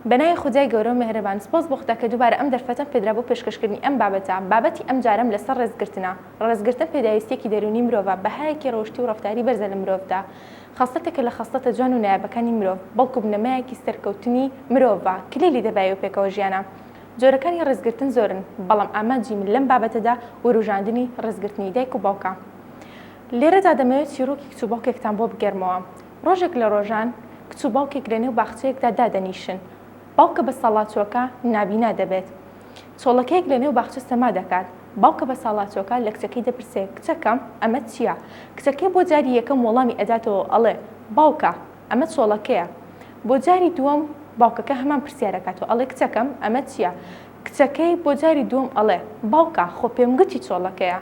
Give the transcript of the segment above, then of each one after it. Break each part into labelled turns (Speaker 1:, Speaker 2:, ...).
Speaker 1: بەناوی خودای گەورە و میهرەبان، سوپاس بۆ خودا کە دووبارە ئەم دەرفەتەم پێدرا بۆ پێشکەشکردنی ئەم بابەتە، بابەتی ئەمجارەم لەسەر ڕێزگرتنە، ڕێزگرتن پێداویستییەکی دەروونی مرۆڤە، بەهایەکی ڕەوشتی و ڕەفتاری بەرزە لە مرۆڤدا، خەسڵەتێکە لە خەسڵەتە جوان و نایابەکانی مرۆڤ، بەڵکو بنەمایەکی سەرکەوتنی مرۆڤە، کلیلی تەبایی و پێکەوە ژیانە. جۆرەکانی ڕێزگرتن زۆرن، بەڵام ئامانجی من لەم بابەتەدا وروژاندنی ڕێزگرتنی دایک و باوکە. لێرەدا دەمەوێت چیڕۆکی کچ و باوکێکتان بۆ بگێڕمەوە. ڕۆژێک لە ڕۆژان کچ و باوکێک لە نێو باخچەیەکدا دادەنیشن. باوکە بەساڵاچووەکە نابینا دەبێت. چۆڵەکەیەک لە نێو باخچە سەما دەکات. باوکە بەساڵاچووەکە لە کچەکەی دەپرسێ، کچەکەم، ئەمە چییە؟ کچەکەی بۆ جاری یەکەم وەڵامی ئەداتەوە و ئەڵێ، باوکە، ئەمە چۆڵەکەیە. بۆ جاری دووەم باوکەکە هەمان پرسیار ئەکات و ئەڵێ، کچەکەم، ئەمە چییە؟ کچەکەی بۆ جاری دووەم ئەڵێ، باوکە، خۆ پێم گوتی چۆڵەکەیە.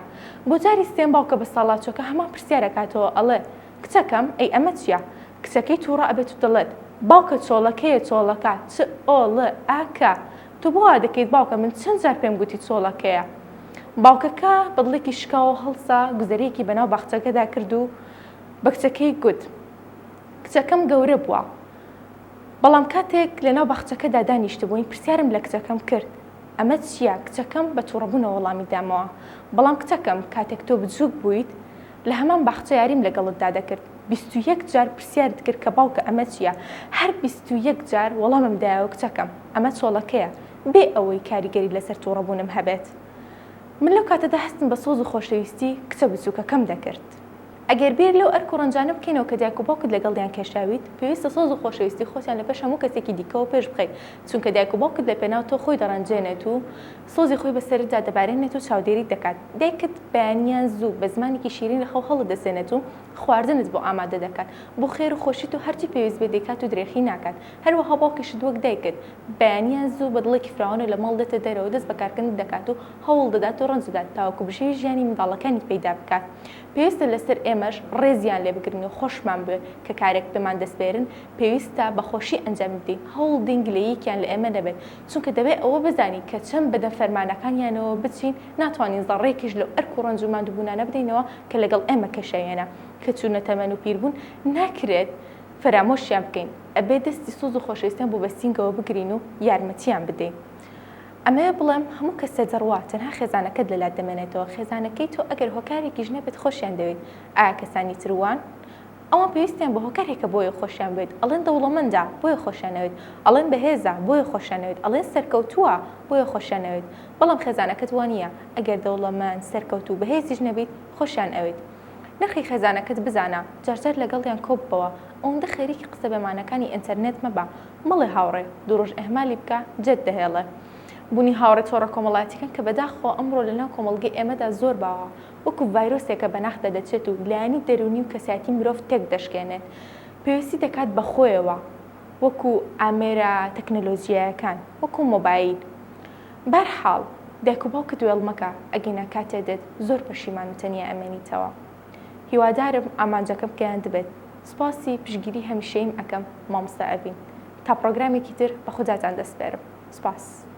Speaker 1: بۆ جاری سێیەم باوکە بەساڵاچووەکە هەمان پرسیار ئەکاتەوە ئەڵێ، کچەکەم، ئەی ئەمە چییە؟ کچەکەی تووڕە ئەبێت و دەڵێت، باوکە چۆڵەکەیە چۆڵەکە، چ ئۆ ڵ ە کە. تۆ بۆ وا دەکەیت باوکە من چەند جار پێم گوتی چۆڵەکەیە. باوکەکە بە دڵێکی شکاوە هەڵسا گوزەرێکی بەناو باخچەکەدا کرد و بە کچەکەی گوت، کچەکەم گەورە بووە. بەڵام کاتێک لەناو باخچەکەدا دانیشتبووین پرسیارم لە کچەکەم کرد، ئەمە چییە؟ کچەکەم بە تووڕەبوونەوە وەڵامی دامەوە، بەڵام کچەکەم کاتێک تۆ بچووک بوویت لە هەمان باخچە یاریم لەگەڵتدا دەکرد، 21 جار پرسیارت کرد کە باوکە ئەمە چییە؟ هەر 21 جار وەڵامم دایەوە کچەکەم ئەمە چۆڵەکەیە، بێ ئەوەی کاریگەری لەسەر تووڕەبوونم هەبێت. من لەو کاتەدا هەستم بە سۆز و خۆشەویستی کچە بچووکەکەم دەکرد. ئەگەر بیر لەو ئەرک و ڕەنجانە بکەینەوە کە دایک و باوکت لەگەڵیان کێشاویت، پێویستە سۆز و خۆشەویستی خۆتیان لە پێش هەموو کەسێکی دیکەوە پێش بخەیت، چونکە دایک و باوکت لە پێناو تۆ خۆی دەڕەنجێنێت و سۆزی خۆی بەسەرتدا دەبارێنێت و چاودێریت دەکات. دایکت بەیانیان زوو بە زمانێکی شیرین لە خەو هەڵتدەسێنێت و خواردنت بۆ ئامادە دەکات، بۆ خێر و خۆشیت و هەرچی پێویست بێت دەیکات و درێخی ناکات. هەروەها باوکیشت وەک دایکت، بەیانیان زوو بە دڵێکی فراوانەوە لە ماڵ دێتە دەرەوە دەست بە کارکردن دەکات و هەوڵ دەدات و ڕەنج دەدات تاوەکو بژێوی ژیانی منداڵەکانی پەیدا بکات. پێویستە لەسەر ئێمەش ڕێزیان لێ بگرین و خۆشمان بوێت کە کارێک پێمان دەسپێرن پێویستە بە خۆشی ئەنجامی بدەین، هەوڵ دەین گلەییەکیان لە ئێمە نەبێت، چونکە دەبێت ئەوە بزانین کە چەند بەدەم فەرمانەکانیانەوە بچین ناتوانین زەڕڕەیەکیش لەو ئەرک و ڕەنج و ماندووبوونانە بدەینەوە کە لەگەڵ ئێمە کێشایانە، کە چوونە تەمەن و پیربوون ناکرێت فەرامۆشیان بکەین، ئەبێت دەستی سۆز و خۆشەویستیان بۆ بەسینگەوە بگرین و یارمەتیان بدەین. ئەمەوێ بڵێم هەموو کەسێ دەڕوا تەنها خێزانەکەت لەلات دەمێنێتەوە، خێزانەکەی تۆ ئەگەر هۆکارێکیش نەبێت خۆشیان دەوێیت، ئایا کەسانی تر وان؟ ئەوان پێویستیان بە هۆکارێکە بۆیە خۆشیان بوێت، ئەڵێن دەوڵەمەندە بۆیە خۆشیان ئەوێت، ئەڵێن بەهێزە بۆیە خۆشیان ئەوێت، ئەڵێن سەرکەوتووە بۆیە خۆشیان ئەوێت، بەڵام خێزانەکەت وا نییە، ئەگەر دەوڵەمەند، سەرکەوتوو، بەهێزیش نەبیت خۆشیان ئەوێت. نرخی خێزانەکەت بزانە، جارجار لەگەڵیان کۆببەوە، ئەوەندە خەریکی قسە بێماناکانی ئینتەرنێت مەبە، مەڵێ هاوڕێ، دوو ڕۆژ ئیهمالی بکە جێت دەهێڵێ. بوونی هاوڕێ تۆڕە کۆمەڵایەتیەکان کە بەداخەوە ئەمڕۆ لەناو کۆمەڵگەی ئێمەدا زۆر باوە، وەکو ڤایرۆسێکە بە ناخدا دەچێت و لایەنی دەروونی و کەسایەتی مرۆڤ تێک دەشکێنێت. پێویستی دەکات بە خۆیەوە وەکو ئامێرە تەکنەلۆجیایەکان، وەکو مۆبایل. بەرحاڵ دایک و باوکت وێڵ مەکە ئەگینا کاتێ دێت زۆر پەشیمان و تەنیا ئەمێنیتەوە. هیوادارم ئامانجەکەم گەیاندبێت. سوپاسی پشتگیری هەمیشەییم ئەکەم مامۆستا ئەڤین. تا پڕۆگرامێکی تر بە خوداتان دەسپێرم. سوپاس.